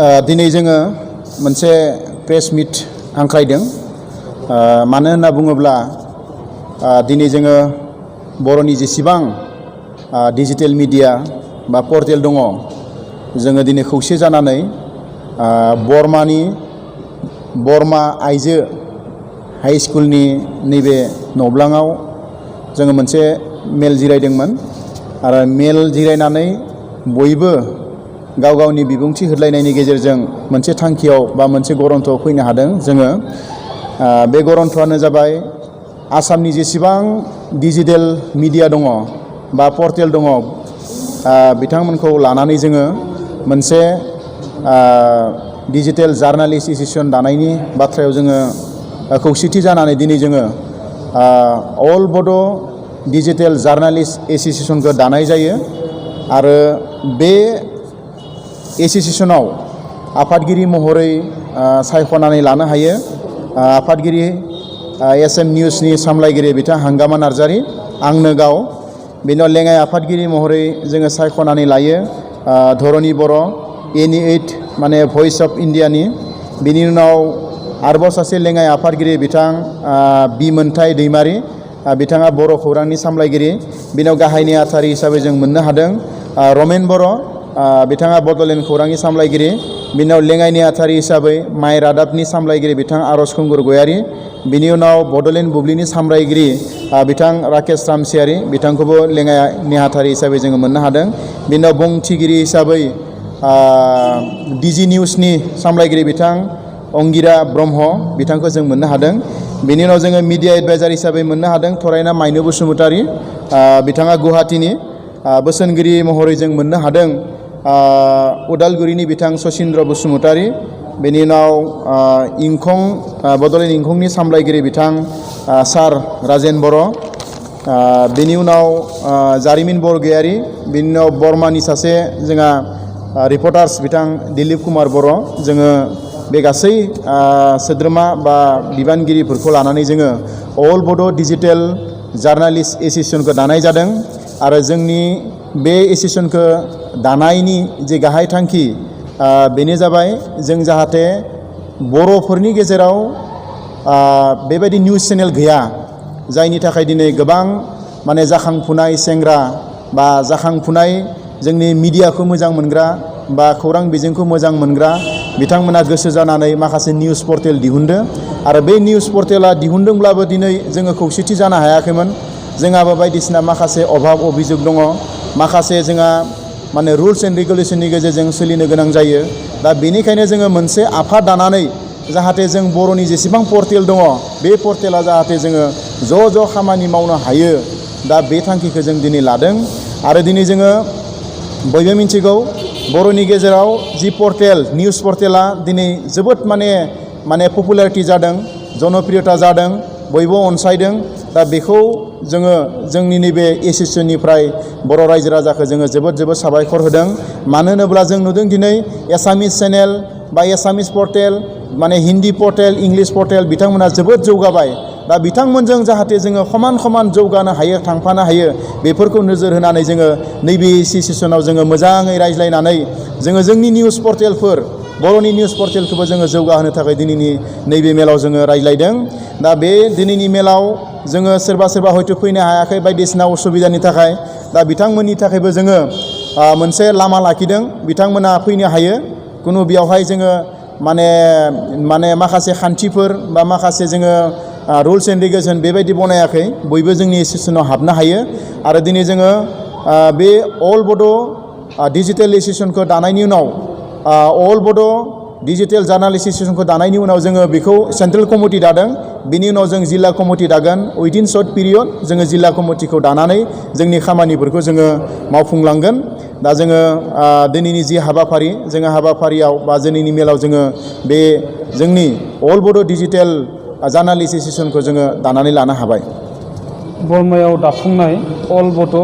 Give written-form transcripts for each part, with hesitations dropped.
दिनै जोङो मोनसे प्रेस मिट हांख्रायदों। मानो होनना बुङोब्ला दिनै जोङो बर'नि जेसेबां डिजिटेल मिडिया बा पर्टेल दङ, जोङो दिनै खौसे जानानै बरमा आइजो हाइ स्कुलनि नैबे नब्लाङाव जोङो मोनसे मेल जिरायदोंमोन आरो मेल जिरायनानै बयबो गाव गावनि बिबुंथि होलायनायनि गेजेरजों मोनसे थांखियाव बा मोनसे गरन्थ'आव फैनो हादों। जोङो बे गरन्थ'आनो जाबाय आसामनि जेसेबां डिजिटेल मिडिया दङ बा पर्टेल दङ, बिथांमोनखौ लानानै जोङो मोनसे डिजिटेल जार्नालिस्ट एस'सिएशन दानायनि बाथ्रायाव जोङो खौसेथि जानानै दिनै जोङो अल बड' डिजिटेल जार्नालिस्ट एस'सिएशनखौ दानाय जायो। आरो बे एस'सिएशनाव आफादगिरि महरै सायख'नानै लानो हायो आफादगिरि एसएम निउसनि सामलायगिरि बिथां हांगामा नार्जारि, आंनो गाव। बेनि उनाव लेङाइ आफादगिरि महरै जोङो सायख'नानै लायो धरणी बर', NE8 माने भइस अफ इन्डियानि। बिनि उनाव आरोबाव सासे लेङाइ आफादगिरि बिथां बिमोन्थाय दैमारि, बिथाङा बर' खौरांनि सामलायगिरि। बिनाव गाहाय नेहाथारि हिसाबै जों मोननो हादों रमेन बर', बिथाङा बड'लेण्ड खौरांनि सामलायगिरि। बिनाव लेङाइ नेहाथारि हिसाबै माइ रादाबनि सामलायगिरि बिथां आरज खुंगुर गयारि। बिनि उनाव बड'लेण्ड बुब्लिनि सामलायगिरि बिथां राकेश रामसियारि, बिथांखौबो लेङाइ नेहाथारि हिसाबै जोङो मोननो हादों। बिनि उनाव बुंथिगिरि हिसाबै DG निउसनि सामलायगिरि बिथां अंगिरा ब्रह्म, बिथांखौ जों मोननो हादों। बिनि उनाव जोङो मिडिया एडभाइजार हिसाबै मोननो हादों थरायना माइनु बसुमतारि, बिथाङा गुवाहाटीनि। बोसोनगिरि महरै जों मोननो हादों उदालगुरिनि बिथां सचिन्द्र बसुमतारि। बेनि उनाव बड'लेण्ड इंखंनि सामलायगिरि बिथां सार राजेन बर'। बेनि उनाव जारिमिन बरगयारि। बिनि उनाव बर्मानि सासे जोंहा रिपर्टार्स बिथां दिलीप कुमार बर'। जोङो बे गासै सोद्रोमा बा बिबानगिरिफोरखौ लानानै जोङो अल बड' डिजिटेल जार्नालिस्ट एस'सिएशनखौ दानाय जादों। आरो जोंनि बे एस'सिएशनखौ दानायनि जे गाहाय थांखि बेनो जाबाय जों जाहाथे बर'फोरनि गेजेराव बेबायदि निउस चेनेल गैया, जायनि थाखाय दिनै गोबां माने जाखांफुनाय सेंग्रा बा जाखांफुनाय जोंनि मिडियाखौ मोजां मोनग्रा बा खौरां बिजोंखौ मोजां मोनग्रा बिथांमोना गोसो जानानै माखासे निउस पर्टेल दिहुनदों। आरो बे निउस पर्टेला दिहुनदोंब्लाबो दिनै जोङो खौसेथि जानो हायाखैमोन। जोंहाबो बायदिसिना माखासे अभाब अभियोग दङ, माखासे जोंहा माने रुल्स एन्ड रेगुलेसननि गेजेरजों सोलिनो गोनां जायो। दा बेनिखायनो जोङो मोनसे आफाद दानानै जाहाथे जों बर'नि जेसेबां पर्टेल दङ बे पर्टेला जाहाथे जोङो ज' ज' खामानि मावनो हायो, दा बे थांखिखौ जों दिनै लादों। आरो दिनै जोङो बयबो मिथिगौ बर'नि गेजेराव जि पर्टेल निउस पर्टेला दिनै जोबोद माने पपुलारिटि जादों, जनप्रियता जादों, बयबो अनसायदों। दा बेखौ जोङो जोंनि नैबे एस'सिएशननिफ्राय बर' रायजो राजाखौ जोङो जोबोद साबायखर होदों। मानो होनोब्ला जों नुदों दिनै एसामिस चेनेल बा एसामिस पर्टेल, माने हिन्दी पर्टेल, इंलिश पर्टेल बिथांमोना जोबोद जौगाबाय। दा बिथांमोनजों जाहाथे जोङो समान जौगानो हायो, थांफानो हायो, बेफोरखौ नोजोर होनानै जोङो नैबे एस'सिएशनाव जोङो मोजाङै रायज्लायनानै जोङो जोंनि निउस पर्टेलफोर, बर'नि निउस पर्टेलखौबो जोङो जौगाहोनो थाखाय दिनैनि नैबे मेलाव जोङो रायज्लायदों। दा बे दिनैनि मेलाव जोङो सोरबा हयथ' फैनो हायाखै बायदिसिना उसुबिदानि थाखाय। दा बिथांमोननि थाखायबो जोङो मोनसे लामा लाखिदों, बिथांमोना फैनो हायो। खुनु बेयावहाय जोङो माने माखासे खान्थिफोर बा माखासे जोङो रुल्स एन्ड रेगुलेसन बेबायदि बनायाखै। बयबो जोंनि एस'सिएशनाव हाबनो हायो। आरो दिनै जोङो बे अल बड' डिजिटेल एस'सिएशनखौ दानायनि उनाव अल बड' डिजिटेल जार्नालिस्ट एस'सिएशनखौ दानायनि उनाव जोङो बेखौ सेन्ट्रेल कमिटि दादों। बिनि उनाव जों जिल्ला कमिटि दागोन। उइदिन सर्ट पिरियड जोङो जिल्ला कमिटिखौ दानानै जोंनि खामानिफोरखौ जोङो मावफुंलांगोन। दा जोङो दिनैनि जि हाबाफारि, जोङो हाबाफारियाव बा दिनैनि मेलाव जोङो बे जोंनि अल बड' डिजिटेल जार्नालिस्ट एस'सिएशनखौ जोङो दानानै लानो हाबाय। बर्मायाव दाफुंनाय अल बड'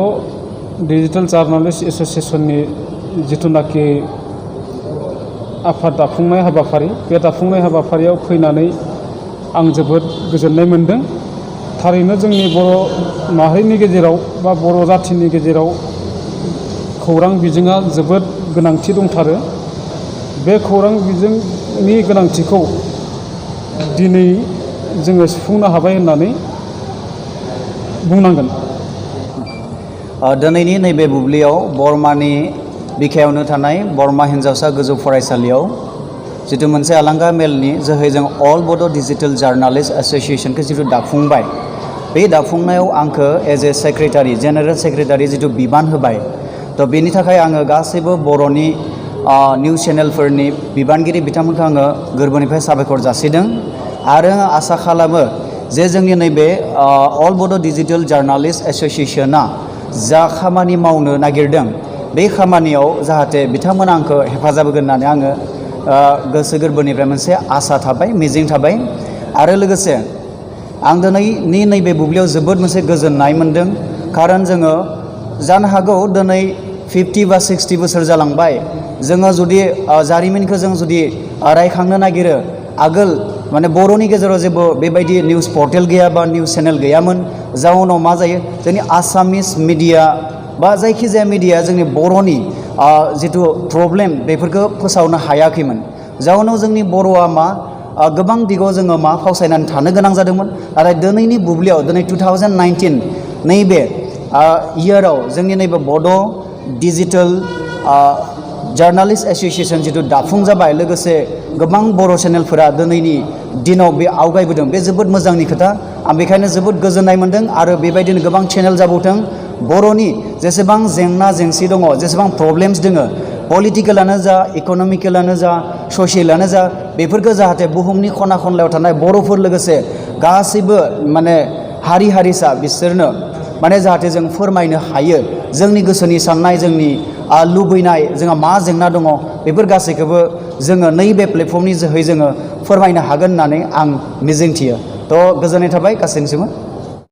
डिजिटेल जार्नालिस्ट एस'सिएशननि जिथुनाखि आफाद दाफुंनाय हाबाफारि, बे दाफुंनाय हाबाफारियाव फैनानै आं जोबोद गोजोननाय मोनदों। थारैनो जोंनि बर' माहारिनि गेजेराव बा बर' जाथिनि गेजेराव खौरां बिजोङा जोबोद गोनांथि दंथारो। बे खौरां बिजोंनि गोनांथिखौ दिनै जोङो सुफुंनो हाबाय होननानै बुंनांगोन। दिनैनि नैबे बुब्लियाव बरमानि बिखायावनो थानाय बरमा हिन्जावसा गोजौ फरायसालियाव जितु मोनसे आलांगा मेलनि जोहै जों अल बड' डिजिटेल जार्नालिस्ट एस'सिएशनखौ जितु दाफुंबाय, बे दाफुंनायाव आंखो as a secretary general secretary जितु बिबान होबाय, थ' बेनि थाखाय आङो गासैबो बर'नि निउस चेनेलफोरनि बिबानगिरि बिथांमोनखौ आङो गोरबोनिफ्राय साबायखर जासिदों आरो आसा खालामो जे जोंनि नैबे अल बड' डिजिटेल जार्नालिस्ट एस'सिएशना जा खामानि मावनो नागिरदों बे खामानियाव जाहाथे बिथांमोना आंखौ हेफाजाब होगोन होननानै आङो गोसो गोरबोनिफ्राय मोनसे आसा थाबाय, मिजिं थाबाय। आरो लोगोसे आं दिनैनि नैबे बुब्लियाव जोबोद मोनसे गोजोननाय मोनदों, खारन जोङो जानो हागौ दिनै 50 बा 60 बोसोर जालांबाय, जोङो जुदि जारिमिनखौ जों जुदि रायखांनो नागिरो, आगोल माने बर'नि गेजेराव जेबो बेबायदि निउस पर्टेल गैया बा निउस चेनेल गैयामोन, जाउनाव मा जायो जोंनि आसामिस मिडिया बा जायखिजाया मिडिया जोंनि बर'नि जिथु प्रब्लेम बेफोरखौ फोसावनो हायाखैमोन, जाउनाव जोंनि बर'आ मा गोबां दिगाव जोङो मा फावसायनानै थानो गोनां जादोंमोन। नाथाय दिनैनि बुब्लियाव दिनै 2019 नैबे इयाराव जोंनि नैबे बड' डिजिटेल जार्नालिस्ट एस'सिएशन जितु दाफुं जाबाय, लोगोसे गोबां बर' चेनेलफोरा दिनैनि दिनाव बे आवगायबोदों, बे जोबोद मोजांनि खोथा। आं बेखायनो जोबोद गोजोननाय मोनदों आरो बेबायदिनो गोबां चेनेल जाबावथों, बर'नि जेसेबां जेंना जेंसि दङ, जेसेबां प्रब्लेम्स दङ, पलिटिकेलानो जा इक'नमिकेलानो जा ससियेलानो जा, बेफोरखौ जाहाथे बुहुमनि खना खनलायाव थानाय बर'फोर लोगोसे गासैबो माने हारि हारिसा बिसोरनो माने जाहाथे जों फोरमायनो हायो जोंनि गोसोनि साननाय, जोंनि लुबैनाय, जोंहा मा जेंना दङ, बेफोर गासैखौबो जोङो नैबे प्लेटफर्मनि जोहै जोङो फोरमायनो हागोन होननानै आं मिजिंथियो। थ' गोजोननाय थाबाय गासैनिसिमबो।